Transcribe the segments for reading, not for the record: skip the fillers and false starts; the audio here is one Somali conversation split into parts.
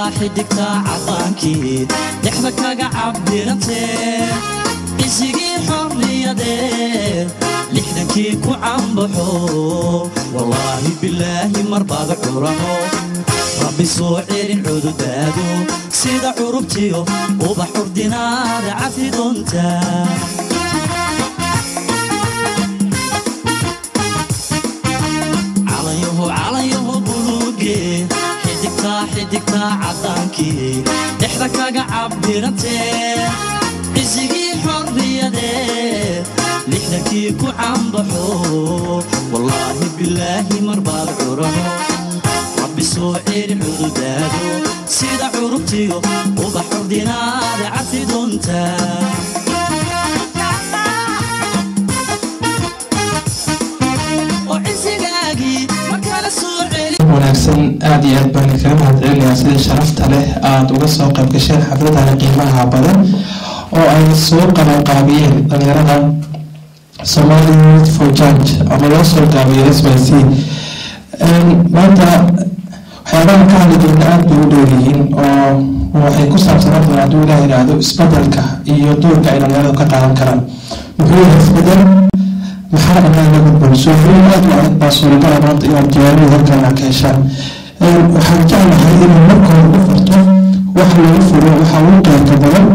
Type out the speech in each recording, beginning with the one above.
Xidigta cadaankii dhexda kaga cabirantee, cisigii xorriyadee 60kii ku cambaxo, wallaahi bilaahi marbaad curano, Rabbi soo celin cududaadu sida curubtiyo ubax curdinaada cafi doonta. Calanyaho, calanyaho buluuge, xidigta, xidigta cadaankii dhexda kaga cabirantee, cisigii xorriyadee 60kii ku cambaxo, wallaahi bilaahi marbaad curano, Rabbi soo celin cududaado sida curubtiyo ubax curdinaada cafi doonta. Oo cisigaagii markala soo celi wanaagsan. Aada iyo aad baan kaga mahadcelinayaa sida sharafta leh aada uga soo qayb gasheen xafladani qiimaha badan oo ay soo qabanqaabiyeen dhalinyarada Somali Youth for Change ama loo soo gaabiyo SYC. Maanta waxyaabaha ka hadli doona aada bay u dheeryihiin oo waxay ku saabsanaan doonaa, hadduu Ilaah yidhaahdo, isbedelka iyo doorka ay dhalinyaradu ka qaadan karaan. Muxuu yahay isbedel? Maxaa dhammaan la gudboon? Suuxooyin aada u adag baa suuragala maanta inaad jawaabada halkan aad ka heshaan. Waxaan jeclahay inuu marka hore u furto wax lagu furo waxa ugu qeyrka badan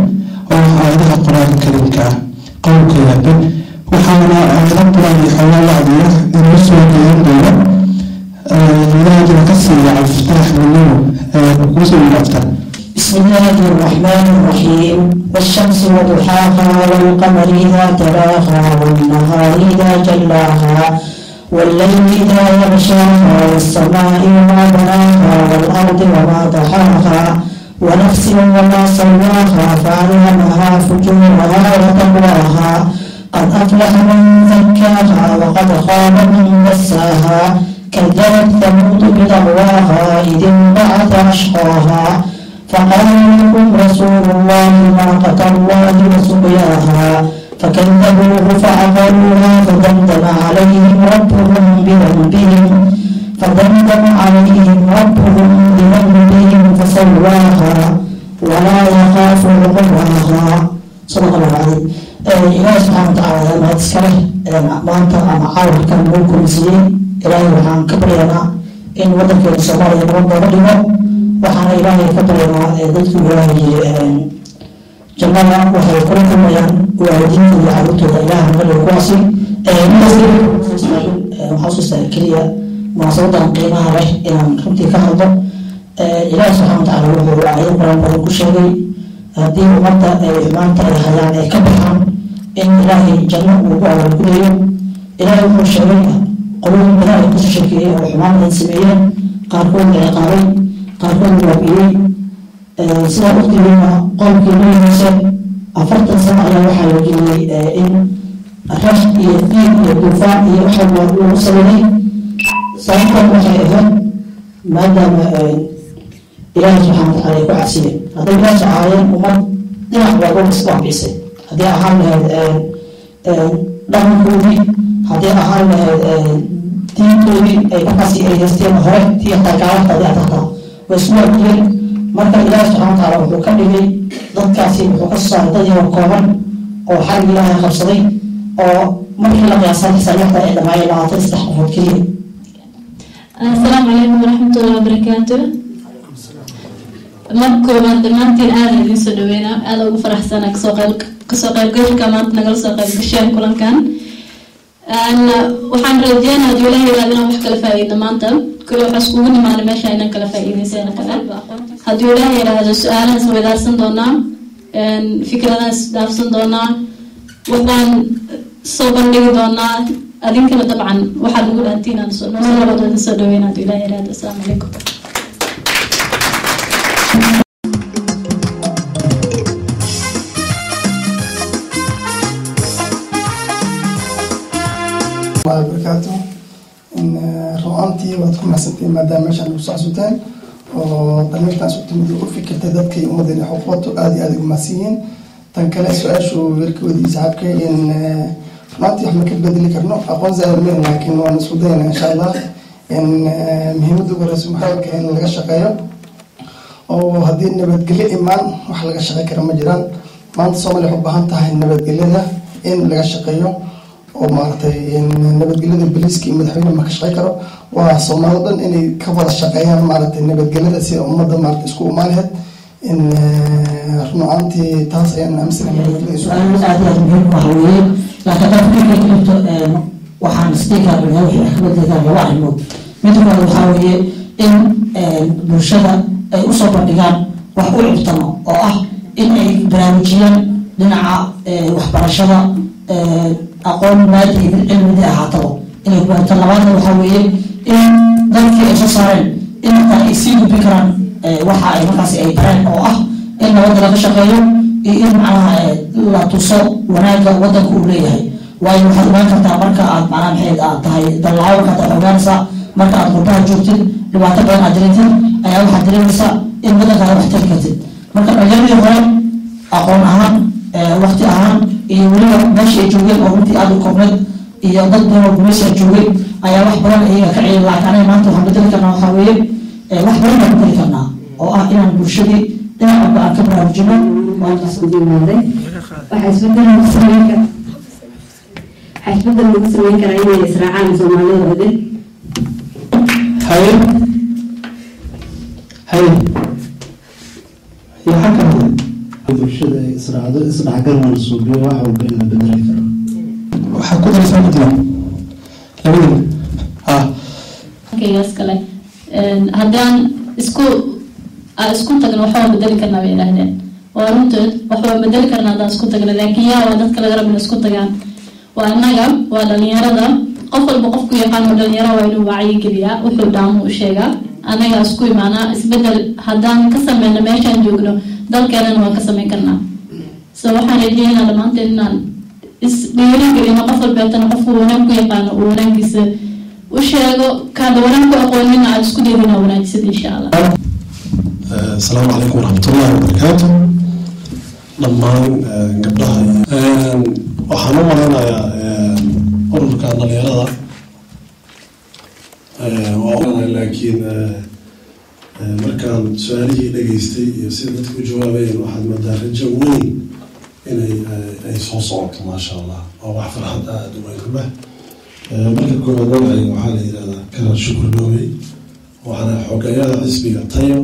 oo ah aayadaha Qur-aanka Kariimka ah, qowlka Yaabe. Waxaana aayado qur-aan iyo xoogaa wacdiya inuu soo jeedin doona Ilaahayna ka siiya Cabdifataax Midnimo kuusoo yimaadta. بسم الله الرحمن الرحيم. والشمس وضحاها، والقمر إذا تلاها، والنهار إذا جلاها، والليل إذا يغشاها، والسماء وما بناها، والأرض وما طحاها، ونفس وما سواها، فألهمها فجورها وتقواها. قد أفلح من زكاها، وقد خاب من دساها. كذبت ثمود بطغواها، إذ انبعث أشقاها، فقال لكم رسول الله ناقة الله وسقياها، فكذبوه فعقروها، فدمدم عليهم ربهم بذنبهم، فدمدم عليهم ربهم بذنبهم فسواها ولا يخاف عقباها. صدق الله العظيم. Ilaahi subxaana watacaala ayaa mahad iska leh maanta ama caalamkan lagu kulmisiiyey. Ilaahay waxaan ka baryaynaa in wadankeena Soomaaliya nabad nooga dhigo. Waxaana Ilaahay ka baryaynaa dadku Ilaahay jannada waxay kula kulmayaan waalidiinta iyo caruurtooda, Ilaah naga dhigo kuwaasi. Waxaan soo keliya munaasabadan qiimaha leh inaan runtii ka hadlo. Ilaahi subxaana watacaala wuxuu aayado quraan badan ku sheegay haddii ummadda ay xumaanta ay hayaan ay ka baxaan in Ilaahay janno uu ugu abaalgudayo. Ilaahay wuxuu sheegay qolooyin badan ay kusoo sheekeeyey oo xumaan badan sameeyeen, qaarkood la ciqaabay, qaarkood la waabiyey. Sidaa waqtigiina qowmkii Nabi Muuse 40 sano ayaa waxaa la geliyey in rash iyo fiid iyo duufaan iyo wax walba lagu sameeyey. Sababtan waxay ahayd maadaama Ilaahay subxaana watacaala ay ku casiyeen. Hadday meesha ahaayeen ummad dhinac walba isku anfisay, haddii ahaan lahayd dhaqankoodii, haddii ahaan lahayd diintoodii ay markaasi ay haysteen hore, tii hataa gaalada haddii aad hataa way isku waafiyeen. Marka Ilaahay subxaana watacaala wuxuu ka dhigay dadkaasi, wuxuu ka soo saaray dad yaroo kooban oo xarig Ilaahay qabsaday, oo markii la qiyaasay xisaabyaxda ay dhamaayeen 23 qofood keliya. Asalaamu calaykum waraxmatullahi wabarakaatu. Marka koowaad dhammaantiin aada idiin soo dhaweynaa, aada ugu faraxsana kasoo qaybgalka maanta nagala soo qaybgasheen kulankan. Waxaan rajeynaa hadduu Ilaah yiraahdo inaan wax kala faa'iidno maanta. Kule waxaa iskugu nimaana meesha inaan kala faa'iidaysana kale. Hadduu Ilaah yiraahdo su-aalahan is weydaarsan doonaa, fikradahan is dhaafsan doonaa, waxbaan soo bandhigi doonaa. Adinkana dabcan waxaad nagu dhahantiin aan soo labaad idin soo dhaweynaa hadduu Ilaah yiraahdo. Asalaamu calaykum. Barakaatu. In ru'aantii waad ku mahadsantiin maadaama meeshaan nagu soo xasuuteen oo damiirtaas u timid u fikirtay dadkay ummaddeena xuquuqdu, aada iyo aada ugu mahadsan yihiin. Tan kale, su-aashu weerka weydiiyey saxaabkay, in runaantii wax ma ka bedeli karno, aqoon zaaid ma, laakiin waan isku dayana insha Allah. In muhiimadda ugu horeysa maxaa in laga shaqeeyo Oo haddii nabadgelyo imaan, wax laga shaqey kara ma jiraan. Maanta Soomaaliya waxay u baahan tahay nabadgelyada in laga shaqeeyo, oo maaragtay nabadgelyada boliiska iyo madaxweyne ma ka shaqey karo. Waa Soomaalida dhan inay ka wada shaqeeyaan maaragtay nabadgelyada, si ummadda maaragtay isku imaan lahayd. In run ahaantii taas ayaan aaminsanahay nabadgelyada. Su-aal aad iyo aad muhiim u ah weeye, laakiin haddaan fikirka ku dhigto, waxaan isdhihi karaa dhalinyarada waxay wax ka bedeli karaan laba arrimood. Midda koowaad waxaa weeye in bulshada ay usoo bandhigaan wax u cibtamo, oo ah in ay baraarujiyaan dhinaca waxbarashada, aqoon maadi iyo mid cilmidi ahaataba inay ku tan. Labaadna waxaa weeye in dadkii ay soo saareen in hataa ay sii gudbin karaan waxa ay markaasi ay bareen, oo ah in nabadda laga shaqeeyo iyo in macnaha la tuso wanaagga waddanka uu leeyahay. Waayo, waxaad ogaan kartaa marka aad macnaha maxay aad tahay dallaawo, markaad waxaad ogaanaysaa marka aad qurbaha joogtid, dhibaato badan aad dareentid, ayaa waxaad dareemaysaa in waddankaada wax tari kartid. Marka dhalinyaradii hore aqoon ahaan, waqti ahaan iyo weliba meesha ay joogeen oo runtii aada u koobneed iyo dad badan oo gumaysi joogay ayaa wax badan iyaga ka celin. Laakiin aniga maanta waxaan bedeli karnaa waxaa weeye wax badan baan bedeli karnaa, oo ah inaan bulshadii dhinac walba aan ka baraarujino. Waxaa isbedel lagu sameyn karaa inay israacaan Soomaalida odin. Haye haye iyo xagga bulshada ay israacdo, isdhexgalna la suubiyo, wax walba in la bedeli karo. Waxaa ku daraysaa ma jiraan labadina ha? Kaygaas kale haddaan isku tagno waxba waan bedeli karnaa, bay yidhaahdeen. Waa runtood, wax waan bedeli karnaa haddaan isku tagno, laakiin yaa waa dadka laga rabo in isku tagaan? Waa annaga, waa dhalinyarada. Qof walba qofku yaqaan oo dhalinyaro waa inuu wacyigeliyaa, wuxuu dhaamo u sheegaa. Annaga isku imaanaa, isbedel haddaan ka sameyno meeshaan joogno, dalkeenana waan ka sameyn karnaa. So waxaan rajeynaa dhammaanteen inaan isdhiirigelino, qof walbeetana qofku wanaag ku yaqaano uu wanaagiisa u sheego, kaada wanaag ku aqoonina aada isku daydin aa wanaajisid, insha Allah. Asalaamu calaykum waraxmatullahi wabarakaatu dhammaan gabdhaha. Waxaan u malaynayaa ururka dhalinyarada waa, laakiin markaan su-aalihii dhageystay iyo sida dadka u jawaabayeen, waxaad moodaa rajo weyn inay ay soo socoto. Maasha Allah, waa wax farxad aada u weyn ku leh. Marka koowaad, magacayga waxaa la yidhahdaa Karar Shukur Dhoobey. Waxaana xogeyaha xisbiga Tayo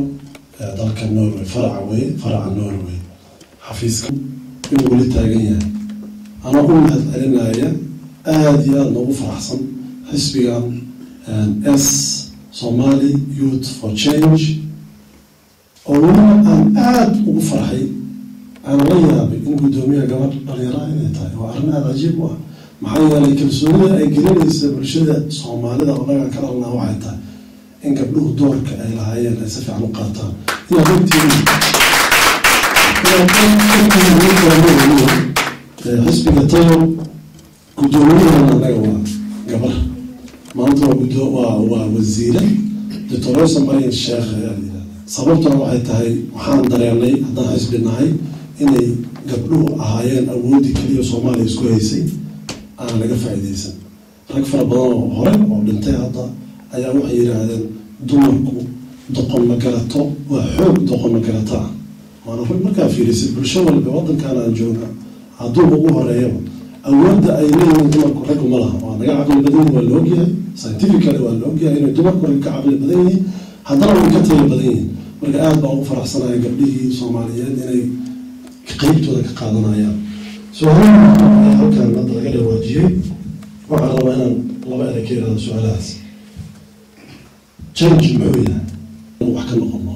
ee dalka Norway, faraca wey, faraca Norway, xafiiska inuu weli taagan yahay. Anaa u mahad celinaya, aada iyo aada noogu faraxsan xisbigan S Somali Youth for Change, oo weliba aan aada ugu farxay, aan la yaabay in guddoomiyaha gabadh dhalinyaraha inay tahay. Waa arrin aada cajiib u ah, maxaa yeelay kalsoonida ay gelinaysa bulshada Soomaalida oo dhagan ka dhalnaa waxay tahay in gabdhuhu doorka ay lahaayeen ay si fiican u qaataan. Inaad ogtihiin, inaad xisbiga Tayo guddoomiyahana annaga waa gabar. Maanta waa guddo, waa wasiire Doctor Rosa Marian Sheekh ayaa la yidhahdaa. Sababtuna waxay tahay waxaan dareenay haddaan xisbi nahay inay gabdhuhu ahaayeen awooddii keliya Soomaaliya isku haysay aan laga faa'iidaysan. Rag fara badan oo hore oo dhintay hadda ayaa waxay yidhaahdeen dumarku doqon ma garato, waa xoog doqon ma garato ah. Waana rag markaa fiirisid bulsho walba waddankan aan joogna hadduu ugu horeeyaba awoodda ay leeyihiin dumarku raggu ma laha. Waa naga caqli badan yihin, waa la ogyahay, scientifically waa la ogyahay inay dumarku rag ka caqli badan yihiin, haddana way ka tayo badan yihiin. Marka aada baan ugu faraxsanahay gabdhihii Soomaaliyeed inay qeybtooda ka qaadanayaan. Su-aalaha ayaa halkan hadda laga dhawaajiyey. Waxaan rabaa inaan laba erey ka yidhahdo su-aalahaas. Change muxuu yahay? Wax ka noqono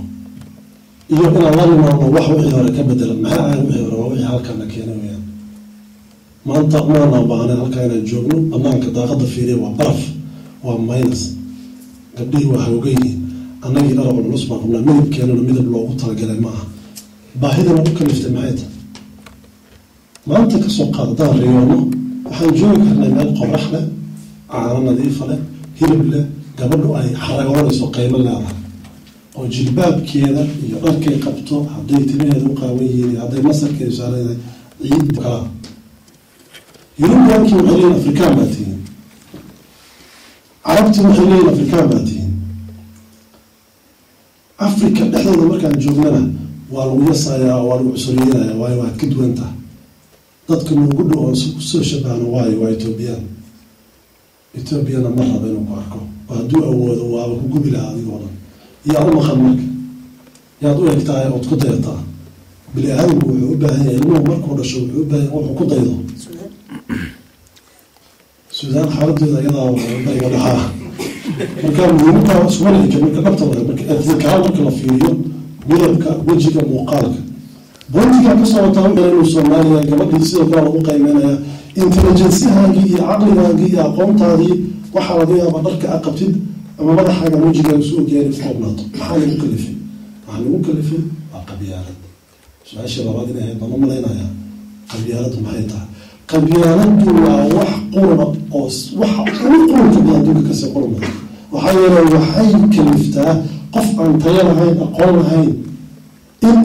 iyo inaan la nimaadno wax wixii hore ka bedelan. Maxay ahayn wixii hore? Waa wixii halkan la keenay weyaan. Maanta maana baahnay halkaa inaan joogno. Banaanka daaqada fiiriya, waa baraf, waa minus. Gabdhihii waa hoogan yihiin, annagii dharab culus baan qabnaa, midabkeenana midab loogu talagalay ma aha. Baahida lagu kaliftay maxay tahay? Maanta kasoo qaad haddaan riyoono, waxaan joogi karnay meel qorax leh, caano nadiifa leh, hilib leh, gabadhu ay xaragoonayso, qaymo leedahay, oo jilbaabkeeda iyo dharkay qabto, hadday timaheeda u qaawan yihiin iyo hadday masarkeedu saaran yahay, ciid kalaa. Yurubiyankii waxay leeyihin Afrikaan baa tihiin, Carabtii waxay leeyihin Afrikaan baa tihiin. Africa dhexdeeda markaan joognana waa lagu yasayaa, waa lagu cusuriyeynaya, waayo waad ka duwan tahay. Dadka noogu dhow oo kusoo shabahno waayo waa Etoobiyaan. Etoobiyana ma rabo inuu ku arko, oo hadduu awoodo waaba ku gubi lahaa adigoo dhan. Yaa u maqan marka? Yaad u eg tahay ood ku dayataa? Bini aadamku wuxuu u baahan yahay, ilmuhu markuu dhasho wuxuu u baahan yahay wuxuu ku daydo. Suudaan xaaladeeda iyadaa bariga dhaxaa. Marka muhiimadda iskuma dhici marka dhabta laga marka ethnic-kaan marka la fiiriyo midabka wejiga, muuqaalka, boontiga kasoo wataa wuxuu inuu Soomaaliya, gabadhii sidoo kale lagu qiimeynaya intelligence-haagii iyo caqligaagii iyo aqoontaadii. Waxaa laga yaabaa dharka aad qabtid ama madaxaaga, wejigaaga isu ogyahay inay ku koobnaato. Maxaa lagu kalifay? Waxaa lagu kalifay waa qabyaalad. Su-aashii labaad inay ahayd baan u malaynayaa. Qabyaaladdu maxay tahay? Qabyaaladdu waa wax quruna oo waxa ugu qurunka badan adduunka kasii qurun badan. Waxaa yeelay waxay kaliftaa qof aan tayo lahayn, aqoon lahayn, in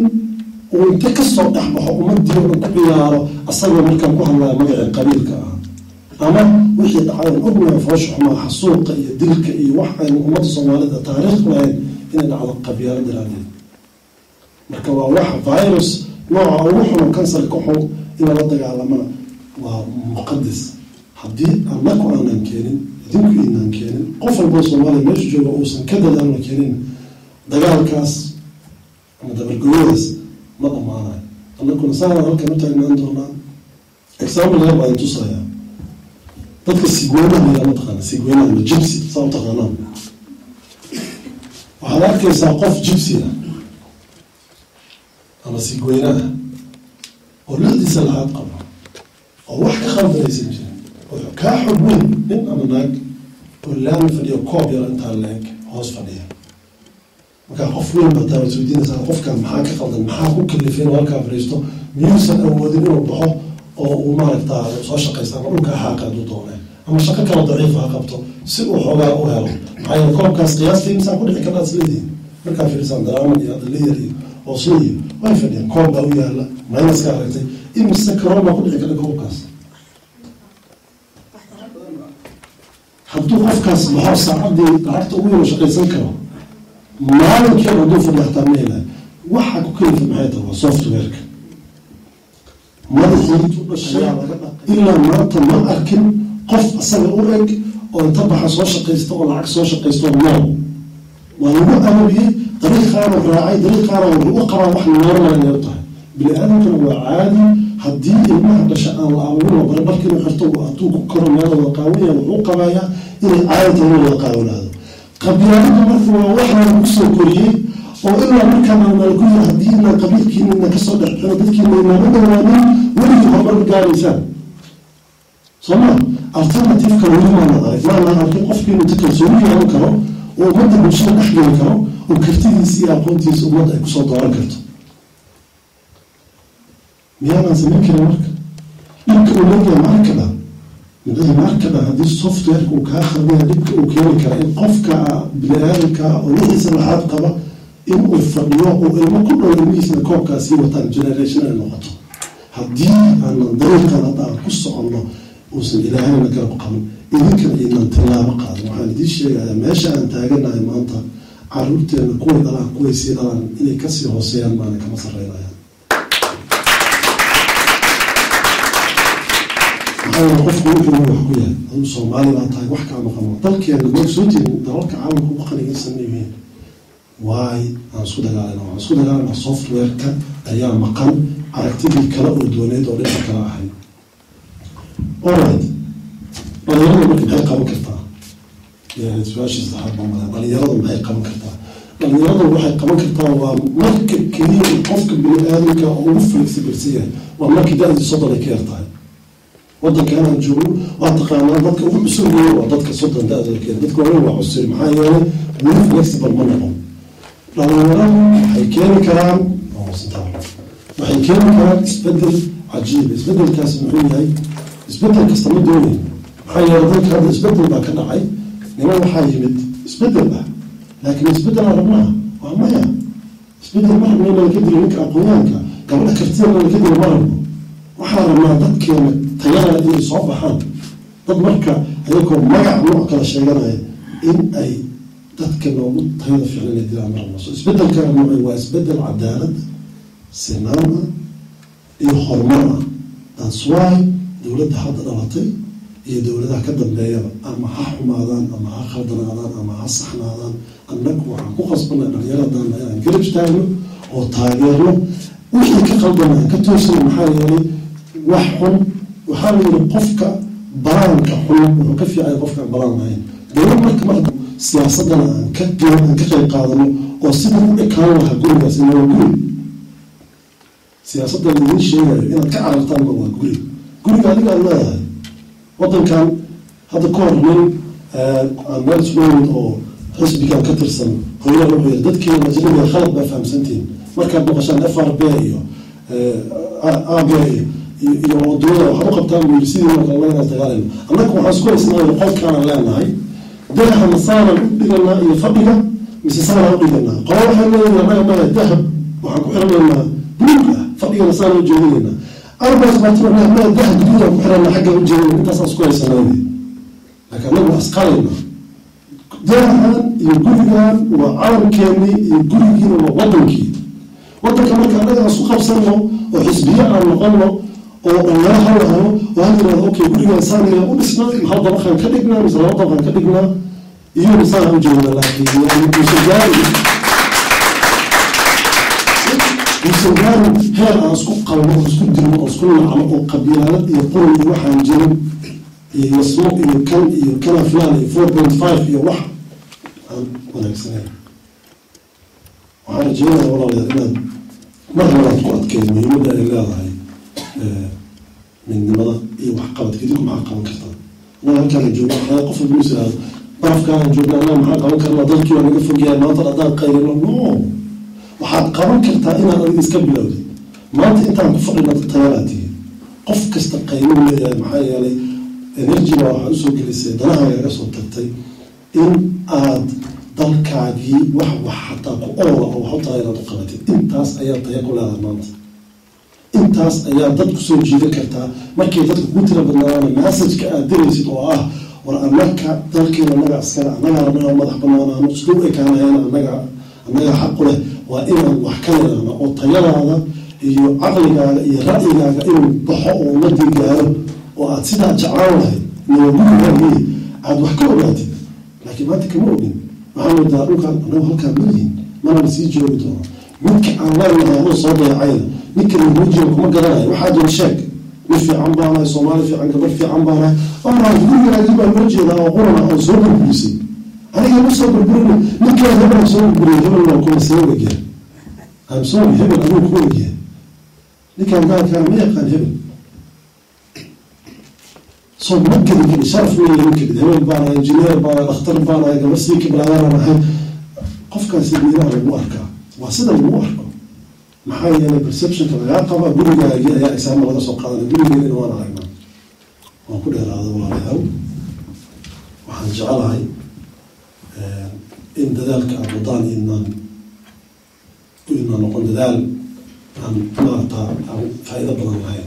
uu inta kasoo dhex baxo ummadii oo dhan ku ciyaaro, asagoo markaan ku hadlaya magacii qabiilka ah ama wixii dhacay aan ognahay, foosha xumaa, xasuuqa iyo dilka iyo wax aynu ummadda Soomaalida taariikh lahayn inay dhacdo qabyaalad daraadeed. Marka waa wax virus nooca ugu xuno, kansarka xun. In lala dagaalamana waa muqadas. Haddii annaku aanan keenin, idinku inaan keenin, qof walboo Soomaaliya meesha jooga uusan ka dadaalna keenin, dagaalkaas ama dabargooyadaas ma dhammaanayo. Annakuna saanaan halkan u taagnaan doonaa. Example yar baan tusayaa. Dadka sigweynaha yaa mataqaana, sigweynaha ama gypsy saa u taqaanaan, waxaad arkaysaa qof gypsy ah ama sigweyne ah oo lixdiisa laxaad qabo oo wax ka khaldanaysan jirin, oo kaa xog weyn, nin ama naag oo laami fadhiyo, koob yar intaa leeg hoos fadhiya. Markaa qof weyn baa taa waad isweydiinaysaa, qofkan maxaa ka qaldan? Maxaa ku kalifay inuu halkaa fadhiisto? Miyuusan awoodin inuu baxo oo uu maaragtaa soo shaqaysta ama dhulka xaaqa hadduu doonay ama shaqo kalo daciifa ha qabto si uu xoogaa u helo? Maxaa yeele koobkaas qiyaastii imsaa ku dhici kartaa isleedihin? Markaa fiirsaan Daraaman iyo hadda Liyar iyo Ooslo iyo way fadhiyaan, koob baa u yaala, maynaska aragtay, imise karoon baa ku dhici karta koobkaas? Hadduu qofkaas baxo, saacadii lacagta ugu yaro shaqaysan karo, maalinkii o hadduu fadhiyo xataa ma helayo. Waxa ku kalifa maxay tahay? Waa software-ka madaxii u dhashay. Ilaa maanta ma arkin qof asaga u eg oo inta baxa soo shaqaysta oo lacag soo shaqaysta oo nool. Waa lagu ababiyey, dariiqaanu raacay, dariiqaana wuxuu u qabaa wax normal inay u tahay. Bini aadamkana waa caadi. Haddii ilmaha dhasha aan la abuurin la barin dharka inuu xirto, hadduu ku koro meel wada qaawan yahay, wuxuu qabayaa inay caadi tahay inuu wada qaawanaado. Qabyaaladu marka waa wax lagu soo koriyey oo ilaa markaan nala ku yiri, haddii inaan qabiilkiina inaan kasoo dhex bixino, dadkiina inaan u dhawaanin, weligii horumar ma gaaraysaan. Soo ma alternative kale weli maana arag, maana arkin qofki inuu ta kalsooni yeelan karo oo ummadda bulshada dhex geli karo oo kartidiisa iyo aqoontiisa ummadda ay kusoo dooran karto. Miyaanaan samayn karin? Marka dhibka uu leeyahay maarkada micihii maarkada, haddii software-ka uu kaa khaldaya, dhibka uu keeni kara in qofka bini aadamka oo lixiisa laxaad qaba in uu fadhiyo oo ilmo ku dhow ilmihiisna koobkaasii wataan, generation ay noqoto. Haddii aanan dariiqan hadda aan ku soconno uusan Ilaahayna garab qaban, idinkana inaan tillaabo qaadin, waxaan idiin sheegayaa meesha aan taaganahay maanta caruurteena kuway dhalaan, kuway sii dhalaan inay kasii hooseeyaan maana kama sarreynayaan. Maxaa yeele qofku wuxuu wax ku yahay, adigu Soomaali baa tahay, wax kaa maqan dalkeena ma ogsoontihin dalalka caalamka ugu qanigaysan yihiin. Waay aan isku dagaalana? Waxaan isku dagaalana software-ka ayaa maqan, aragtidii kale oo dooneed oo dhinaca kale ahayd. Alright, dhalinyaradu marka maxay qaban kartaa? Su-aashii saddexaad baan wadaa. Dhalinyaradu maxay qaban kartaa? Dhalinyaradu waxay qaban kartaa waa marka keliya uu qofka bini aadamka ugu flexible-san yahay, waa markii da-dii 30 ay ka yar tahay. Waddankan aan joogno waa taqaanaa, dadka ugu cusub weeye waa dadka 30 da-dooda ka yar. Dadka waaweyn waa cusub, maxaa yeelay weli flexible ma noqon. Dhalinyaradu waxay keeni karaan, waxay keeni karaan isbedel cajiib. Isbedelkaasi muxuu yahay? Isbedel kasta ma doonayn, maxaa yeelay dalka hadda isbedel baa ka dhacay, niman waxaa yimid isbedel ah, laakiin isbedel aan rabnaa waa maya. Isbedel ma rabno in laka dilo ninka aqoonyahanka, gabadha kartida in laka dilo ma rabno. Waxaan rabnaa dadkeena tayada inay soo baxaan, dad marka ayagoo magac nooc kala sheeganaya in ay Dadka noogu tayada fiican inay dilaan ma rabno. So isbedelkan noocay waa isbedel cadaalad, sinaan ah iyo horumar ah. That's why dowladda hadda dhalatay iyo dowladaha ka dambeeyaba, ama ha xumaadaan ama ha khaldanaadaan ama ha saxnaadaan, annagu waxaan ku qasbanay dhalinyaradaana inaan garab istaagno oo taageerno, wixii ka qaldan aan ka toosano. Maxaa yeelay, wax xun waxaa la yidhi, qofka balaanka xun wuxuu ka fiicaya qofkaan balaan lahayn. Dowlad marka mar siyaasadana aan ka qayb qaadano oo sidii u ekaan lahaa gurigaas. Ina waa guri siyaasadda laidin sheegayo inaad ka carartaan ma waa guri, guriga adiga aad leedahay. Waddankan hadda ka hor nin aan meel isugu yimid oo xisbigan ka tirsan hooyada wuxuu yiri, "Dadkeena ajnabiga khalad baa fahamsantihiin markaad maqashaan FRP iyo AB iyo wadooyada waxaad u qabtaan," buu yiri, "sidii oo kale annaga dagaalayno. Annaga waxaan isku haysnaa qolkaanaan leenahay, dahana saanaan u dhiganaa iyo fadhiga mise saanaan u dhiganaa. Qola waxay leeyihin, annaga maya, dahab waxaan ku xiranaynaa buluug ah, fadhigana saanaan u jeedinaynaa. Arbaas baatir maya, dahab guduud aan ku xiranaa, xagga u jeedinayna. Intaasaan isku haysanaa, laakiin annagu waa isqalaynaa. Daahan iyo gurigan waa calankeenii iyo gurigiina waa wadankii wadanka. Marka annaga aan isku qabsanno oo xisbiye aan noqono oo dhalinyaro ha lahano oo hal yirahdo, okay, gurigan saaniya u dhisnaa, hal dabaqaan ka dhignaa mise laba dabaqaan ka dhignaa iyo saan u jeednaa, laakiin yani uusan gaarin heer aan isku qalno oo isku dilno oo isku nacno oo qabyaalad iyo qurun iyo waxaan jirin iyo yasmo iyo kan iyo kana fulaan iyo 4.5 iyo wax aan wanaagsanayn. Waxaan rajeynayaa, walaalayaal, inaad mar labaad ku adkeeyo muhiimadda ay leedahay midnimada iyo waxqabadka. Idinku maxaa qaban kartaa? Annaga halkaan joogna, waxaa qof walba is yiraahdo, barafkaan joogna, annaga maxaa qaban karnaa? Dalkii waa naga fogyahay. Maanta haddaan qaylino, no, waxaad qaban kartaa inaad adiga iska bilowdid. Maanta intaan ku fadhina dad tayalaa tihiin. Qof kasta qaymo leeyahay, maxaa yeelay energy baa waxaad usoo gelisay, danahaaga kaga soo tagtay in aad dalkaagii wax xataa ku oola oo wax u tahay inaad u qabatid. Intaas ayaa taya ku leedahay. Maanta intaas ayaa dad kusoo jiidan kartaa. Markay dadka kugu tira badnaadaana, message-ka aad diraysid oo ah, war annaka dalkeena annaga askara, annagaa rabna inaan madax banaanaano, isku ekaanahayna, annaga xaqu leh, waa inaan wax ka leedaana oo tayadaada iyo caqligaaga iyo ra'yigaaga inuu baxo oo ummadii gaaro oo aad sidaa jeclaan lahayd nabadgurigaagii aad wax ka ogaatid. Laakiin maanta kama ogin. Waxaan wadaa dhulkaan annagu halkaan malihin, mana la sii joogi doono. Midka aan leenahay adoo soo dayacayna, ninka laguujiga kuma garanayo. Waxaa jira sheeg, mid fiican baanahay, Soomaali fiican, gabar fiican baanahay. Alright, gurigaagii baa loo jeedaa oo qurana oo soo burburisay. Aniga ma soo burburin, ninkaa hebel soo burburiyay. Hebel waa kuma see ogyahay? I'm sorry, hebel adigu kuma ogyahay. Ninkaan gaalkaa ma yaqaan hebel, soo ma geli kari. Sharaf ma yeelin karid. Hebel baanahay, engineer baanahay, dhakhtar baanahay, gabar sii kiblaayaan ahay. Qofkaasi miiraha lagu arkaa waa sida lagu arko. Maxaa yeelay, perceptionka lagaa qabaa gurigaagii ayaa example laga soo qaadanay. Gurigeedina waan aragnaa. Waan ku dheeraada, walaalayaal. Waxaan jecelahay in dadaalka aad wadaan inaan noqon dadaal aan maarata aan faa'iido badan lahayn,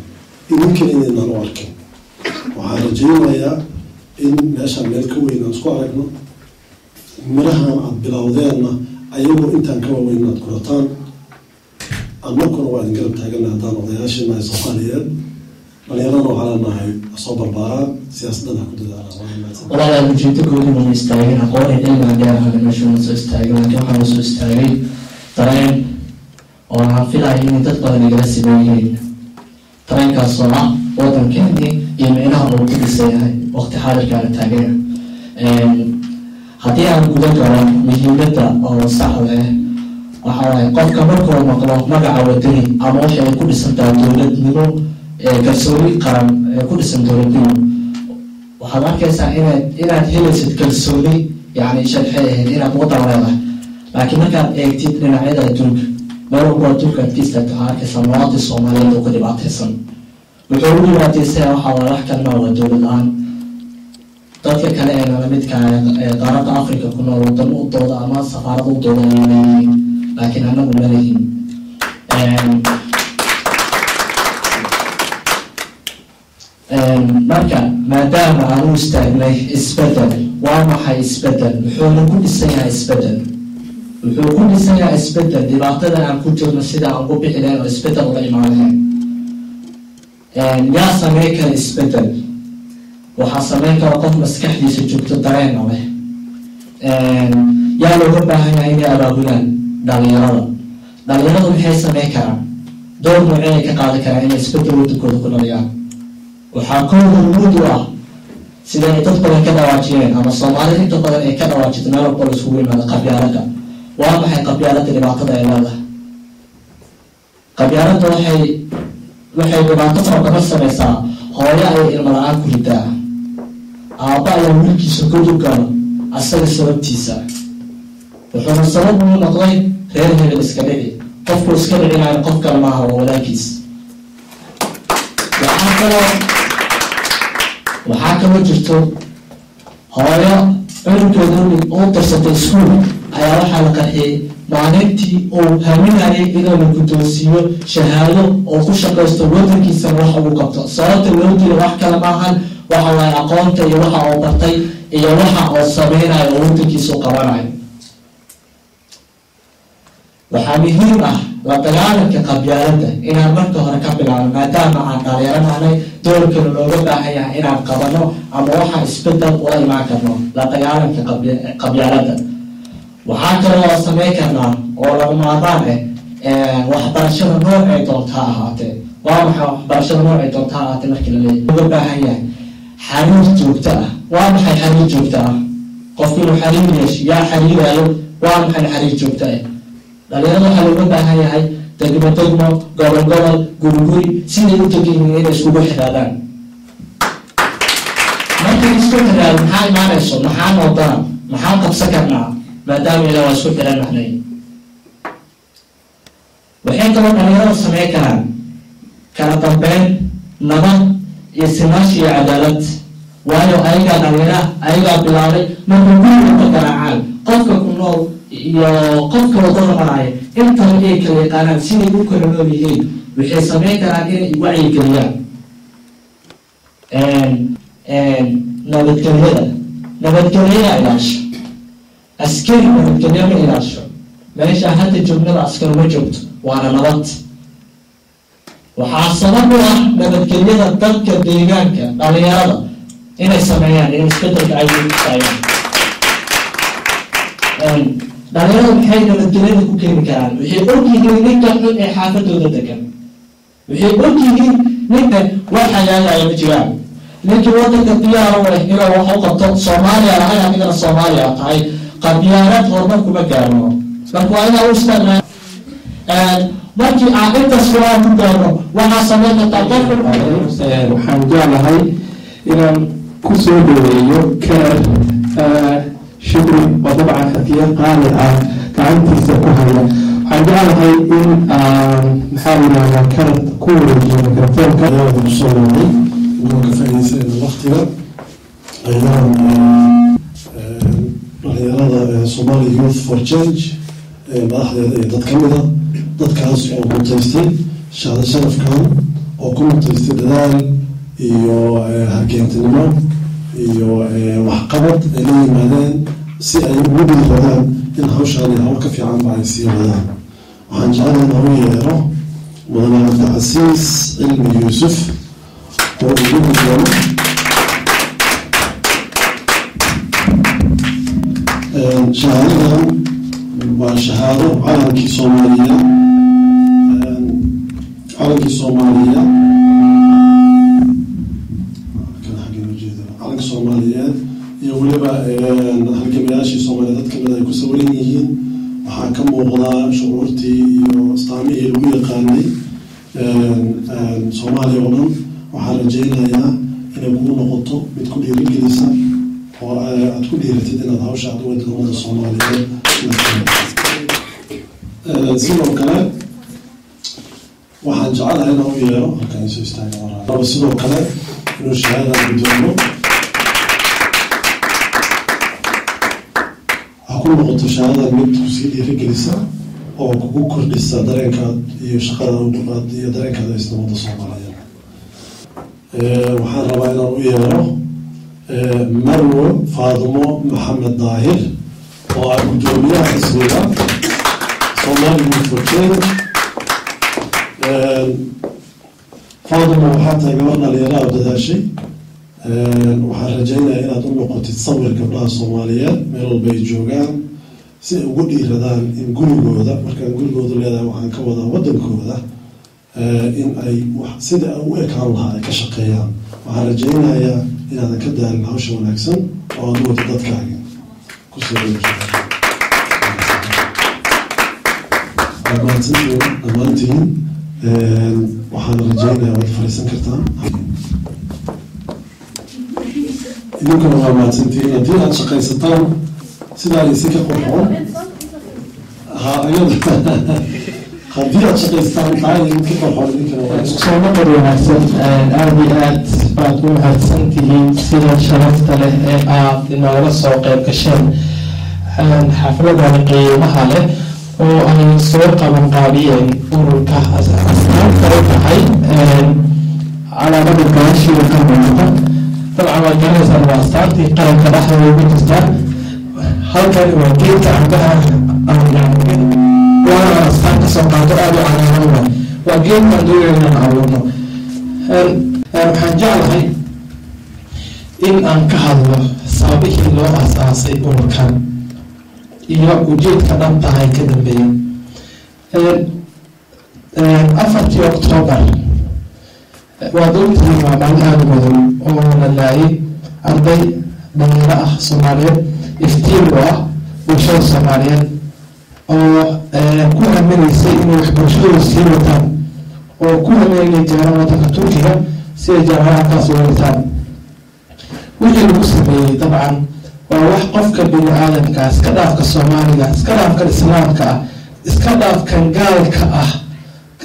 idinkana inaynaan u arkin. Waxaan rajaynayaa in meeshaan meel ka weyn aan isku aragno, mirahan aada bilowdeenna ayagoo intaan ka waaweyn inaad gurataan. Annakuna waa idin garab taagana haddaan odayaashii nahay Soomaaliyeed. Dhalinyaradana waxaa leenahay ha soo barbaaraan, siyaasadana ha ku dadaalaan. Waa mahadsan. Walaalayaal, ujeedo gooni uma istaagin, aqoon iyo cilmiga dheerahana meesha uma soo istaagin, laakiin waxaan usoo istaagay dareen oo aan filaya inay dad badan igala siman yihiin, dareenkaas oo ah waddankeenii iyo micnaha uu ku dhisan yahay waqti xaadirkaana taagana. Haddii aan guda galo muhiimadda oo saxda ah, waxa waaye qofka markuu maqlo magaca wadani ama waxay ay ku dhisan tahay dowladnimo, kalsooni qaran ee ku dhisan dowladnimo, waxaad arkaysaa inaad helaysid kalsooni, yacni sharxi ahayd inaad waddan leedahay. Laakiin markaad eegtid dhinacyada adduunka, meel walbo adduunka aad ka istaagto, waxaad arkaysaa muwaadin Soomaaliyeed oo ku dhibaataysan. Wuxuu ugu dhibaataysan waxa waaye wax kalena waa dowlad la-aan. Dadka kale ee nala midka ee qaaradda Africa ku nool wadamo u dooda ama safaarada u dooda ayay leeyihiin, laakiin annagu ma lihin. Marka maadaama aan u istaagnay isbedel, waa maxay isbedel? Muxuuna ku dhisan yahay isbedel? Wuxuu ku dhisan yahay isbedel dhibaatada aan ku jirno sida aan ugu bixi lahayn oo isbedel ula imaan lahayn. Yaa sameyn kara isbedel? Waxaa sameyn kara qof maskaxdiisa joogto, dareenna leh. Yaa looga baahan yahay inay abaabulaan? Dhalinyarada. Dhalinyaradu maxay sameyn karaan? Door noocee ay ka qaadan karaan inay isbedel waddankooda ku dhaliyaan? Waxaa kow hormuud u ah, sida ay dad badan ka dhawaajiyeen ama Soomaalida inta badan ay ka dhawaajito meel walba la iskugu yimaado, qabyaaladda. Waa maxay qabyaaladda? Dhibaatada ay leedahay qabyaaladda waxay dhibaato fara badan sameysaa. Hooyo ayay ilmo la-aan ku ridaa, aabba ayaa wiilkiisa god u galo asaga sababtiisa, wuxuuna sabab uu noqday reer hebel iska dhici. Qofku iska dhicinayo qof kale maaha, waa walaalkiis. Waxaa kaloo jirto hooyo cunugeeda u dirsatay iskuul ayaa waxaa la qarxiyey maalintii uu haminayay inuu la guddoonsiiyo shahaado oo ku shaqaysto, waddankiisana wax ugu qabto. Sababta loo dilo wax kale maahan, waxa waaye aqoonta iyo waxa uu bartay iyo waxa uu sameynayo oo waddankiisa u qabanayo. Waxaa muhiim ah la dagaalanka qabyaaladda inaan marka hore ka bilaabno, maadaama aan dhalinyaro nahnay, doorkana looga baahan yahay inaan qabano ama waxaa isbedel ula imaan karno la dagaalanka qabyaaladda. Waxaa kaloo sameyn karnaa oo laga maarmaan ah waxbarashada noocay doonta ha ahaatee. Waa maxay waxbarashada noocay doonta ha ahaatee markii la leeyahay? Looga baahan yahay xariir joogto ah. Waa maxay xariir joogto ah? Qofku inuu xariir yeesho, yaa xariirayo? Waa maxay xariir joogto ah? Dhalinyarada waxaa looga baahan yahay degmo degmo, gobol gobol, guri guri, siday u degan yihiin inay iskugu xidhaadaan. Markay isku xidhaado, maxaa imaanayso? Maxaa noodana? Maxaa qabsan karnaa? Maadaama ilaa waa isku xidhan nahnay. Waxay kaloo dhalinyarada sameyn karaan kala dambeyn, nabad iyo sinaashi iyo cadaalad, waayo ayagaa dhalinyara, ayagaa bilaabay. Markay guriga ka garaacaan, qofka ku nool iyo qofka wadada maraya intaba ay kala yaqaanaan siday u kala nool yihiin, waxay sameyn karaan inay wacyigeliyaan nabadgelyada. Nabadgelyada ilaasho, askari nabadgelyo ma ilaasho. Meesha hadda joognada askar ma joogto, waana nabad. Waxaa sabab u ah nabadgelyada dadka deegaanka, dhalinyarada inay sameeyaan, inay isbedelka ay taayaan. Dhalinyarada maxay nabadgelyada ku keeni karaan? Waxay og yihiin ninka xun ee xaafadooda degan, waxay og yihiin ninka wax hagaagaya ma jiraan. Ninkii wadanka diyaar u leh inuu wax u qabto, Soomaaliya lahay, adigana Soomaaliya tahay, qabyaalad horumar kuma gaarno. Marka waa inaa u istaagnaa. Markii aan intaas waa ku gaarno, waxaa sameyn kartaa qofka. Waxaan jeclahay inaan ku soo dhaweeyo Karar Shukri oo dabcan hadiyad qaali ah gacantiisa ku haya. Waxaan jeclahay in aan, maxaa la yidhahdaa, Karar ku wareejiyo mikrofoonka. Ayaan kusoo noqday inagoo ka faa'iidaysanayna waqtiga. Ayaan dhalinyarada Somali Youth for Change madaxdeeda iyo dad ka mida dadkaas oo mutaystay shahaado sharafkan, oo ku mutaystay dadaal iyo hargeentinimo iyo waxqabad ay la yimaadeen si ay ugu dhiiradaan in hawshaan iyo hawl ka fiicanba ay sii wadaan. Waxaan jeclahay inaan u yeero Mudane Cabdicasiis Cilmi Yuusuf oo ugu gudoono shahaadadan. Waa shahaado calankii Soomaaliya, calankii Soomaaliya kan xaggeen ujeeda, calanka Soomaaliyeed iyo weliba halgamayaashii Soomaaliya dad kamid ay ku sawiran yihiin. Waxaa ka muuqdaa shucuurtii iyo astaamihii lagu yaqaanay Soomaaliya oo dhan. Waxaan rajeynayaa inay kugu noqoto mid ku dhiirigelisa oo aad ku dhiiratid inaad hawsha aad u wadid ummadda Soomaaliyeed. Sidoo kale waxaan jecelahay inaan u yeero halkaan isoo istaaga, sidoo kale inuu shahaada gudoomo. Ha ku noqoto shahaadada mid kusii dhiirigelisa oo kugu kordhisa dareenkaad iyo shaqada iyo dareenkaad haysta ummadda Soomaaliyeed. Waxaan rabaa inaan u yeero Marwo Faadumo Maxamed Daahir, oo ah guddoomiyaha xisbiga Somali Youth for Change. Faadumo, waxaa tahay gabar dhalinyaro oo dadaashay. Waxaan rajaynayaa inaad u noqotid sawir gabdhaha Soomaaliyeed meel walba ay joogaan, si ay ugu dhiiradaan in gurigooda, markaan gurigooda leedahay waxaan ka wadaa waddankooda, in ay sida u ekaan lahaa ay ka shaqeeyaan. Waxaan rajaynayaa inaadan ka daalin hawsha wanaagsan oo aad u wado dadkaaga. Kusoo dhammaantiin dhammaantiin, waxaan rajaynayaa waad fariisan kartaan idinkuna. Waa mahadsantihiin haddii aad shaqaysataan sidaa iyo si ka qurxoon. Ha iyada haddii aad shaqaysataan taa iyo mid ka qurxoon idinkana waa Isku soo noqod wanaagsan. Aada iyo aad baad u mahadsan tihiin sida sharafta leh ee aad inooga soo qayb gasheen xafladani qiimaha leh oo ay soo qaban qaabiyeen ururka astaanta u tahay calaamada gaashiga ka muuqata. Dabcan waad garanaysaan, waa astaantii qaranka dhexdooda ugu jirtaa. Halkani waa geedka cambaha, waana astaan kasoo qaato aada u cagaaran. Waa geedkaan doonayna inaan abuurno. Waxaan jeclahay in aan ka hadlo sababihii loo asaasay ururkan iyo ujeedka dhabtahay ka dambeeyay. 4-tii Octoobar waad ogtihiin, waa maalin aada u madow oo la laayay arday dhalinyaro ah Soomaaliyeed, iftiin u ah bulshada Soomaaliyeed, oo ku haminaysay inay waxbarashadooda sii wataan, oo ku haminay inay gaaraan waddanka Turkiga si ay jaamacadaha halkaas uga wataan. Wixii lagu sameeyey dabcan waa wax qofka bini aadamka, iska dhaafka Soomaaliga, iska dhaafkan Islaamka ah, iska dhaafkan gaalka ah,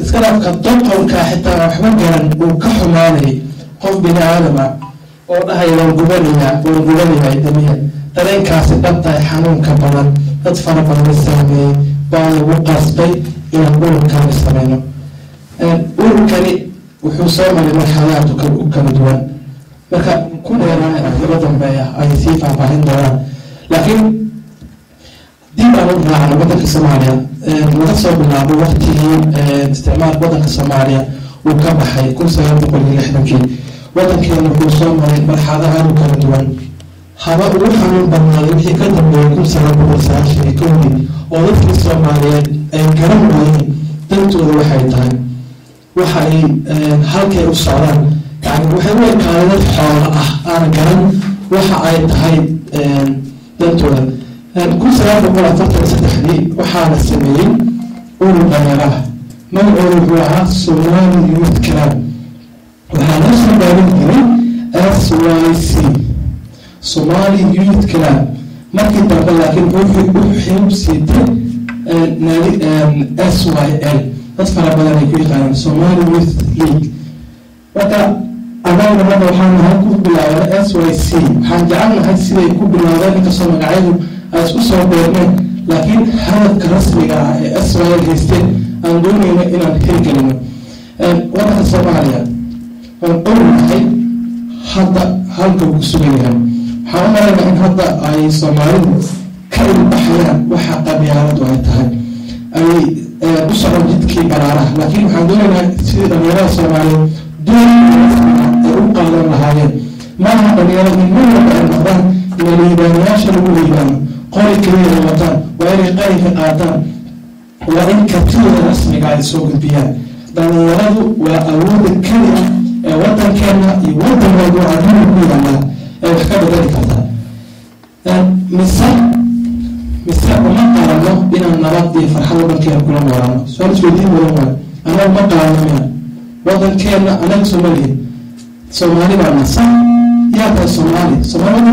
iska dhaafka doqonka, xitaa waxba garan uu ka xumaanayay. Qof bini aadam ah oo dhahaya "Waan gubanayaa, waan gubanayaa, damiya," dareenkaasi dhabtahay xanuunka badan dad fara badan saameeyey baa lagu qasbay inaan ururkani sameyno. Ururkani wuxuu soo maray marxaladaad u kala duwan, marka ku dheeraan kala dambeeya ay sii faahfaahin doonaan. Laakiin dib aan u raacno waddanka Soomaaliya, laga soo bilaabo waqtigii isticmaalka waddanka Soomaaliya uu ka baxay 1960-kii, waddankeena wuxuu soo maray marxalado aada u kala duwan, haba ugu xanuun badnaaday wixii ka dambeeyay 1991-dii, oo dadkii Soomaaliyeed ay garan waayeen dantooda waxay tahay, waxa ay halkay u socdaan. Yani waxay u ekaadeen dad xoolo ah aan garan waxa ay tahay dantooda. 1943-dii waxaa la sameeyey urur dhalinyaro ah, magacooda wuxuu ahaa Somali Youth Club, waxaa loo soo gaabin jiray SYC, Somali Youth Club. Markii dambe laakiin wuxuu xilib siitay naadi SYL, dad fara badan ay ku yaqaanaan Somali Youth League. Marka anaguna hadda waxaan nahay ku bilaabana SYC. Waxaan jecelnahay siday ku bilaabeen, inkastoo magacyadu ay isku soo beermeen, laakiin hadafka rasmiga ah ee SYL haysteen aan doonayno inaan hirgelino. Waddanka Soomaaliya waan ognahay hadda halka uu ku sugan yahay. Waxaan u malaynaa in hadda ay Soomaalidu ka ilbaxayaan waxa qabyaaladu ay tahay, ay u socon jidkii baraaraha. Laakiin waxaan doonaynaa sidii dhalinyarada Soomaaliyeed doorka ay u qaadan lahaayeen. Maaha dhalinyarada in mar walba ay noqdaan liibaanayaasha lagu liibaano, qori keliya ay wataan. Waa inay qalinka qaataan, waa in kartidooda rasmiga ay soo gudbiyaan. Dhalinyaradu waa awoodda keliya ee waddankeena iyo waddan walba adduunka ku yaallaa ee wax ka bedeli kartaa. Mise uma qaadno inaan nabad iyo farxad waddankeena kula noolaano? Su-aal isweydiin mudan waayo. Anaga uma qaadno miya waddankeena? Anaga Soomaaliya, Soomaali baana sax. Yaa tahay Soomaali? Soomaali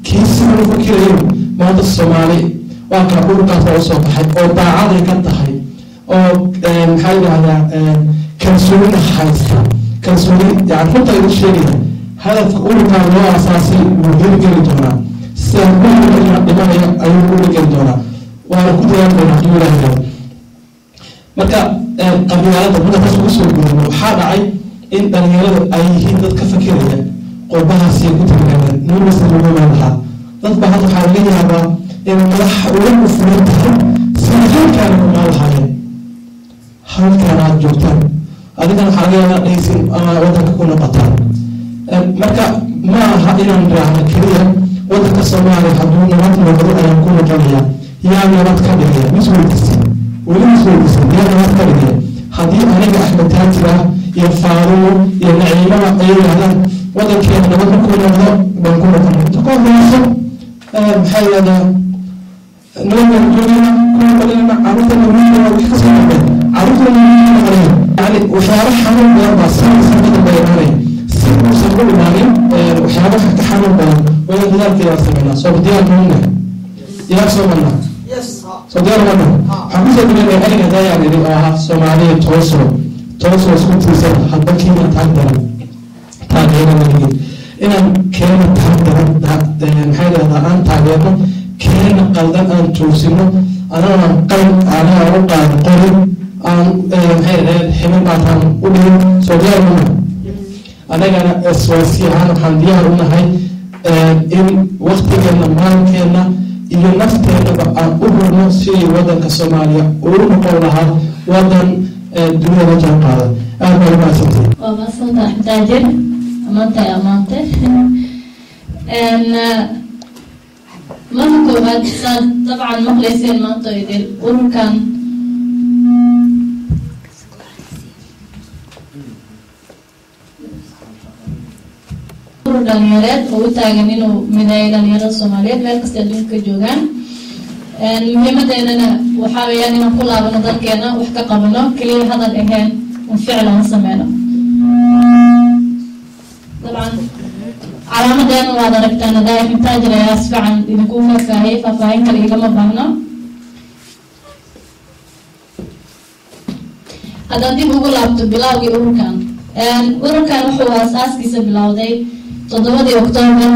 kii si uu fikirayo maanta Soomaali waa kaa ururkaas oo usoo baxay oo daacaday ka tahay oo maxaa yidhahdaa kalsoonida haysta, kalsooni yani runta igu sheegaya. Hadafka ururkan loo asaasay wuu hirgeli doonaa, sidaan ururka dhimanaya ayuu u hirgeli doonaa, waana ku dadaali doonaa hadduu Ilaahay rabo. Marka qabyaalada marka taas ugu soo gudubno, waxaa dhacay In dhalinyaradu ay yihiin dad ka fakiraya qurbahaasiy ku tagnaadeen nuurasa lagu lahaa. Dad baa hadda waxaa laga yaabaa in madaxa uga ufuran tahay sida halkaana umaan lahaayeen, halkaan aada joogtaan. Adigana waxaa laga yaabaa dhaysin ama wadanka ku noqotaan. Marka ma aha inaan raacno keliya wadanka Soomaaliya hadduu nabad noqdo ayaan ku noqonayaa. Yaa nabad ka dhigaya? Mis weydiisay weli? Mis weydiisay yaa nabad ka dhigaya? Haddii aniga Axmed Taajir ah iyo Faarumo iyo Naciimaba ay yidhahdaan wadankeena nabad markuu noqdo baan ku noqonay, inta ka horeyso maxaa yidhahdaa, nabad baan joogayna, ku noqonayna, carruurtana wiilka wax kasoo noqday, carruurtana noqonaya. Yani waxyaaba xanuun badan baa sanad sanada baa imaanaya. Si uusan u imaanin waxyaabaha ka xanuun badan, waa inaan dadaalkeeda sameynaa. Soo diyaar mauna? Diyaar soo marna? Soo diyaar marna? Waxaan kusoo dilanaya ereyga dayaan idhi oo ahaa Soomaaliya toosoo toosoo isku tiirsan, hadba kiina taag daran taageero waligii. Inaan keena taag daran, maxaa yidhahdaa, aan taageerno, keena qaldan aan toosino, anagana qalin anaga u qaadan qorin aan, maxay yidhahdeen, xibin baataan u dhigin. Soo diyaar marna? Anagana SYC ahaan waxaan diyaar u nahay in waktigeena, maalkeena iyo nafteenaba aan u hurno sidii wadanka Soomaaliya uu noqon lahaa wadan dunida la jaan qaada. Aad baa umahadsantahay. Waa mahadsantaha Axmed Taajir, amaanta ay amaante. Marka koowaad, saad dabcan maqlayseen maanta idil, ururkan urur dhalinyareed oo u taagan inuu mideeyo dhalinyarada Soomaaliyeed meel kasta adduunka ka joogaan. Muhiimadeenana waxaa weeyaan inaan ku laabano dalkeena, wax ka qabano, keliya hadal ahayn, un ficil aan sameyno. Dabcan calaamadeena waad aragtaan, hadaa Axmed Taajir ayaa si fiican idinku faahfaahiyey, faahfaahin kale igama baahno. Haddaan dib ugu laabto bilowgii ururkan, ururkan wuxuu aasaaskiisa bilowday 7dii Oktoobar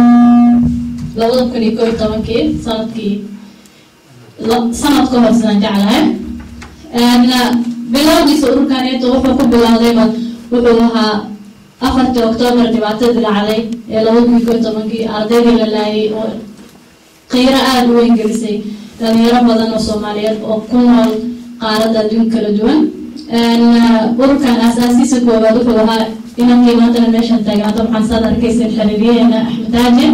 2011-kii, sanadkii sanad ka hor sidaan jeclahay. Bilowgiisa ururkaneeto wuxuu ku bilowdayba wuxuu ahaa 4tii Oktoobar dhibaatadii dhacday ee 2011-kii, ardaydii la laayay oo qiiro aada u weyn gelisay dhalinyaro badan oo Soomaaliyeed oo ku nool qaaradda adduunka kala duwan. Ururkan aasaasiisa koowaad wuxuu ahaa inankii maantana meeshan taagan, dabcan saad arkayseen, xiriiriyaheena Axmed Taajir,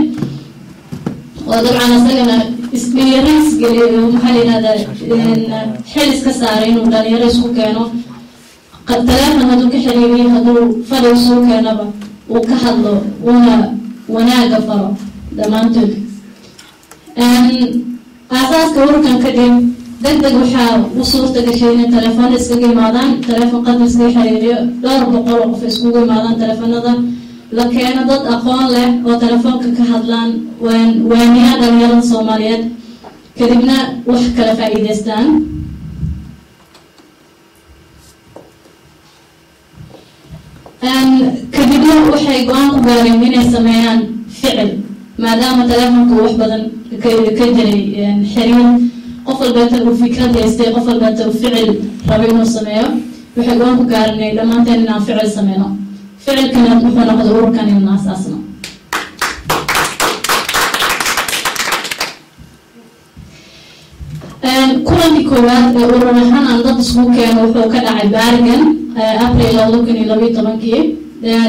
oo dabcan isagana isdhiiris geliyay oo, maxaa la yihahdaa, xil iska saaray inuu dhalinyaro isku keeno. Taleefon hadduu ka xiriiriyo, hadduu fadhi isugu keenaba, uu ka hadlo uuna wanaaga faro dhammaantood. Aasaaska ururkan kadib deg deg waxaa u suurta gashay inay telefoona iskaga imaadaan, telefoon qadar iskaga xiriiriyo, dhowr boqol oo qof iskugu imaadaan, telefoonada la keeno, dad aqoon leh oo telefoonka ka hadlaan, waaniyaan dhalinyarada Soomaaliyeed, kadibna wax kala faa'iideystaan. Kadibna waxay go-aan ku gaareen inay sameeyaan ficil, maadaama telefoonka uu wax badan ka jiray xiriir, qof walbeeta uu fikrad haystay, qof walbeeta uu ficil rabay inuu sameeyo. Waxay go-aan ku gaaranay dhammaanteen inaan ficil sameyno. Ficilkana wuxuu noqday ururkan inaan asaasno. Kulankii koowaad ee urur ahaan aan dad isku keeno wuxuu ka dhacay Bergen April 2012-kii.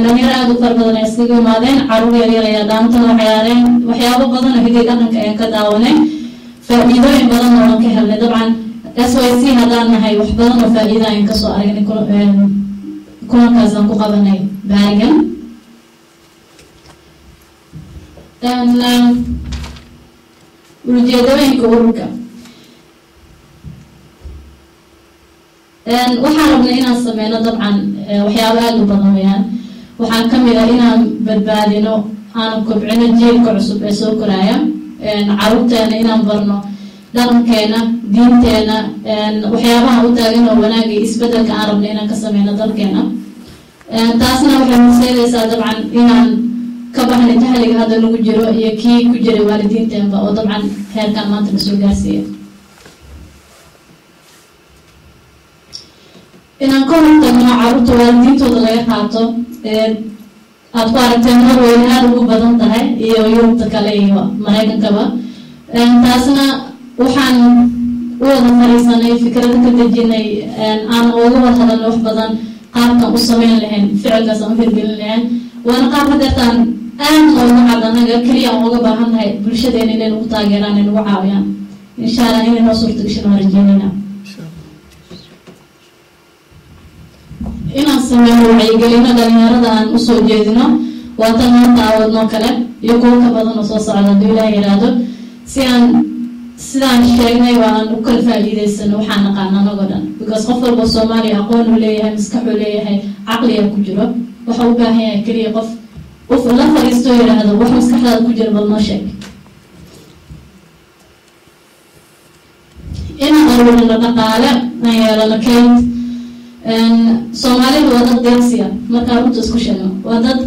Dhalinyaro aada u fara badan ay iskaga imaadeen, caruur yaryar ayaa dhaantada ciyaareen, waxyaabo badan oo hiday dhaqanka ayaan ka daawanay, faa-iidooyin badan oo aan ka helnay. Dabcan SYC haddaan nahay, wax badan oo faa-iida ayaan kasoo aragnay kulankaas aan ku qabanay Bergen. Ujeedooyinka ururka waxaan rabnay inaan sameyno dabcan waxyaabo aada u badan weyaan. Waxaa kamid ah inaan badbaadino, aanan kobcino jiilka cusub ee soo koraya, caruurteena inaan barno dhaqankeena, diinteena, waxyaabaha u taagan oo wanaaga iyo isbedelka aan rabnay inaan ka sameyno dalkeena. Taasna waxay horseedaysaa dabcan inaan ka baxnay jahliga hadda nagu jiro iyo kii ku jiray waalidiinteenba oo dabcan heerkan maanta na soo gaarsiiya. Inaan ka hortagno caruurta waalidiintooda laga qaato Aad ku aragteen Norway aada ugu badan tahay iyo Yurubta kale iyo Maraykankaba. Taasna waxaan u wada fariisanay, fikrado ka dejinay, aan uga wada hadalnay wax badan qaabkan u sameyn lahayn, ficilkaas aan u hirgelin lahayn. Waana qaab hadeertaan aad nooga cad, anaga keliya aan uga baahan nahay bulshadeena inay nagu taageeraan, ay nagu caawiyaan. Insha Allah inay noo suurta gashan waan rajeynayna. Inaan sameyno wacyigelino dhalinyarada aan usoo jeedino, waa tan maanta awadnoo kale iyo kuwo ka badan oo soo socda hadduu Ilaah yiraahdo, si aan sidaan sheegnay waa aan u kala faa'iideysano waxaan naqaana anagoo dhan, because qof walba Soomaaliya aqoon uu leeyahay, maskaxuu leeyahay, caqliga ku jiro. Waxa u baahan yahay keliya qof la fariisto, yidhaahdo wax maskaxdaada ku jira bal noo sheeg. Inaan aruurino dhaqaale, aan yeelano kayd. Soomaalidu waa dad deeqsiya markaa runta isku sheegno. Waa dad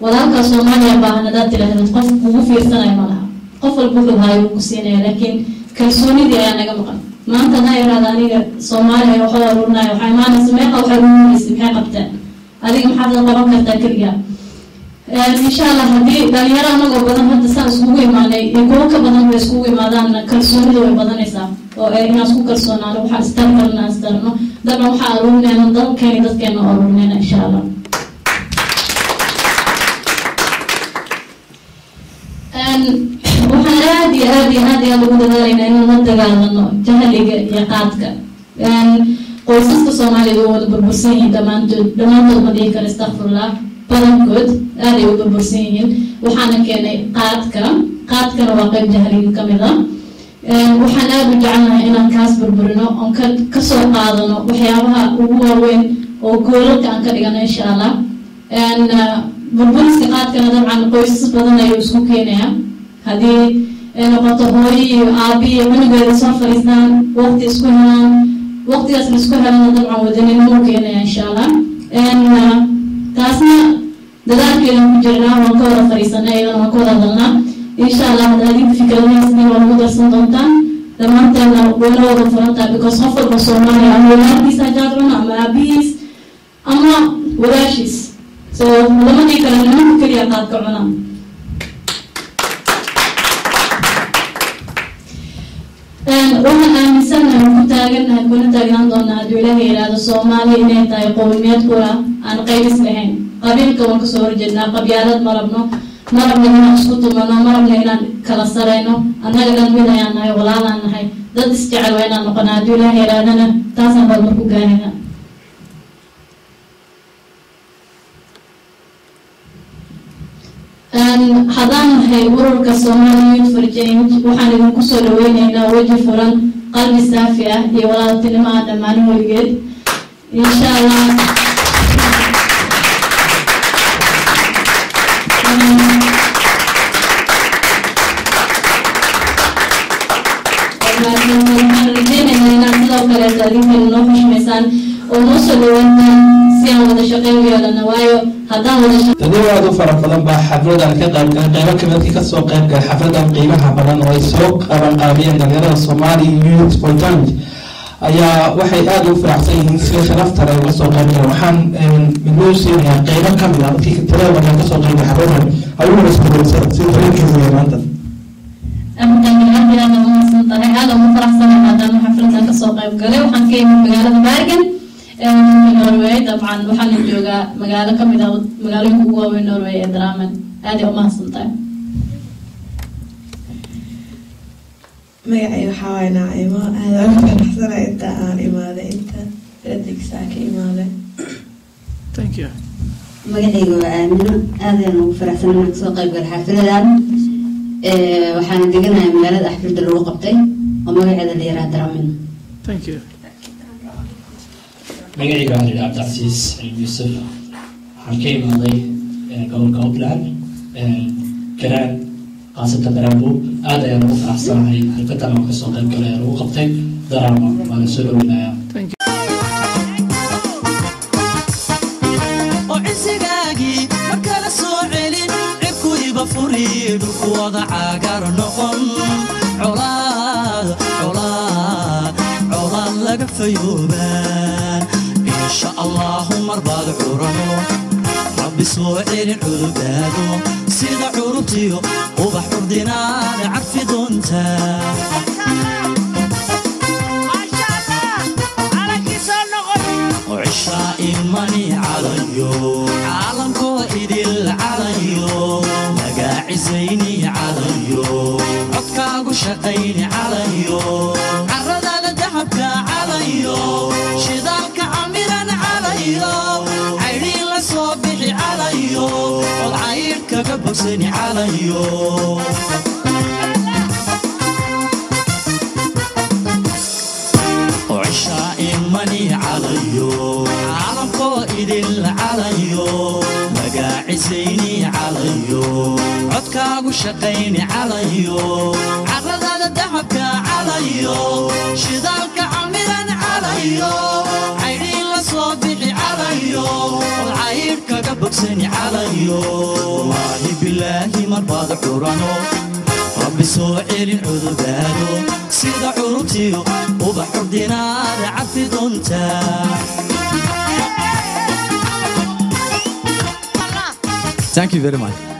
walaalkaa Soomaaliya baahan hadaad tidhaahdid, qof kugu fiirsanayo ma laha. Qof walba wuxuu haayo wuu ku siinaya, laakiin kalsoonidii ayaa naga maqan. Maanta hadaa yidhahda aniga Soomaaliya waxu aruurinaya, waxaa imaanaysa meeqa waxay ururinaysa, maxay qabteen, adiga maxaad la qaban kartaa keligaa? Insha Allah haddii dhalinyaro anagoo badan hadda saan iskugu imaanay iyo kuwo ka badan bay iskugu imaadaanna, kalsoonida way badanaysaa oo inaan isku kalsoonaano, waxaan istar karna aan istarno. Dabcan waxaa aruurinayna dalkeena, dadkeena oo aruurinayna insha Allah. Waxaan aad iyo aad iyo aad iyo aad ugu dadaalaynaa inaan la dagaalano jahliga iyo qaadka. Qoysaska Soomaalida waa wada burbursan yihiin dhammaantood. Dhammaantood ma dhihi karo, istakfurlah, badankood aad ay u burbursan yihiin, waxaana keenay qaadka. Qaadkana waa qayb jahliga ka mid ah. Waxaan aada u jecelnahay inaan kaas burburino oon ka kasoo qaadano waxyaabaha ugu waaweyn oo goolalka aan ka dhigano insha Allah. Burburiska qaadkana dabcan qoysas badan ayuu isku keenayaa haddii ay noqoto hooyo iyo aabi iyo cunugeeda soo fadhiistaan, waqti isku helaan. Waqtigaas la isku helana dabcan wadaninimo u keenaya insha Allah. Taasna dadaalkeedan ku jirnaa, waan ka wada fadhiisanay, iyadana waan ka wada hadalnaa insha Allah. Hadda adinka fikradihiisni waa lagu darsan doontaan, dhammaanteedna wayna wada furantahay, because qof walba Soomaaliya ama walaalkiis hajaad cuno ama aabihiis ama walaashiis, so lamadii kale nimanka keliya qaadka cunaan. Waxaan aaminsanahay, ku taagannahay, kuna taagnaan doonaa hadduu Ilaaha yidhaahdo, Soomaaliya inay tahay qowmiyad qura aan qaybis lahayn. Qabiilka waan kasoo horjeednaa, qabyaalad ma rabno. Ma rabno inaan isku tumano, ma rabno inaan kala sarayno. Annaga dhan mid ayaan nahay, walaalaan nahay, dad isjecel waa inaan noqonaa. Hadduu Ilaaha yidhaahdana taasaan horumar ku gaarayna. Haddaan nahay ururka Somali Youth for Change, waxaan idinku soo dhaweyneynaa weji furan, qalbi saafi ah iyo walaaltinimo aan dhammaanin weligeed insha Allah. Waxaan rajeynaynaa inaad sidoo kaleeto adinkan noo xushmaysaan oo noo soo dhaweyntaan si aan wada shaqeyn u yeelano, waayo haddaan wada Dadweyne aad u fara badan baa xafladan ka qayb galay. Qaybo kamid dadkii kasoo qayb galay xafladan qiimaha badan oo ay soo qabanqaabiyeen dhalinyarada Somali Youth for Change ayaa waxay aada ugu faraxsan yihiin sida sharafta leh uga soo qayb galeen. Waxaan midnoo siinayaa qaybo kamid ah dadkii tirada badan kasoo qayb galay xafladan ayuu sida dareenkiisa yahay maanta. Aad iyo aad umahadsan tahay, aada ugu faraxsanahay maadaama xafladan kasoo qayb galay. Waxaan ka imid magaalada Bergen ee wadanka Norway. Dabcan waxaana joogaa magaalo kamid ah magaalooyinka ugu waaweyn Norway ee Drammen. Aad ay umahadsan tahay. Magacay waxaa waaye Naacimo. Aada ugu faraxsanahay inta aan imaaday, inta Fredrikstad ka imaaday. Thank you. Magacayga waa Aamino. Aad ayaan ugu faraxsan inaan kasoo qayb gala xaafiladan. Waxaana deganahay magaalada xaflada lagu qabtay oo magaceeda la yiraahdo Drammen. Thank you. Magacayga waxaa la yidhaha Cabdicasiis Cilmi Yuusuf. Waxaan ka imaaday gobolka Uppland, Garaan, khaasatan Drammen. Aad ayaan ugu faraxsanahay xalfadan oo kasoo qayb galay ee lagu qabtay Drammen. Waana soo dhaweynayaa. Oo cisigaagii mar kale soo celin, cirkuiba furi, dhulku wada cagaar noqon, colaad colaad colaad laga fayoobaan insha Allahu. Mar baad curano Rabbi. soo celin cududaado, sida curubtiyo ubax curdinaada carfi doontaa. Cishaa imani calayo, caalamkoo idil calayo, lagaa cisayni calayo, codkaagu shaqayni calayo, caradaada dahabka calayo, shidaalka camiran calayo, caydhiin la soo bixi calayo, cod caydh kaga bogsani calayo. Cishaa imani calayo, caalamkoo idil calayo, lagaa cisayni calayo, codkaagu shaqayni calayo, caradaada dahabka calayo, shidaalka camiran calayo, caydhiin la soo bixi calayo, cod caydh kaga bogsani calayo. Wallaahi bilaahi marbaad curano, Rabbi soo celin cududaado, sida curubtiyo ubax curdinaada carfi doontaa. Thank you very much.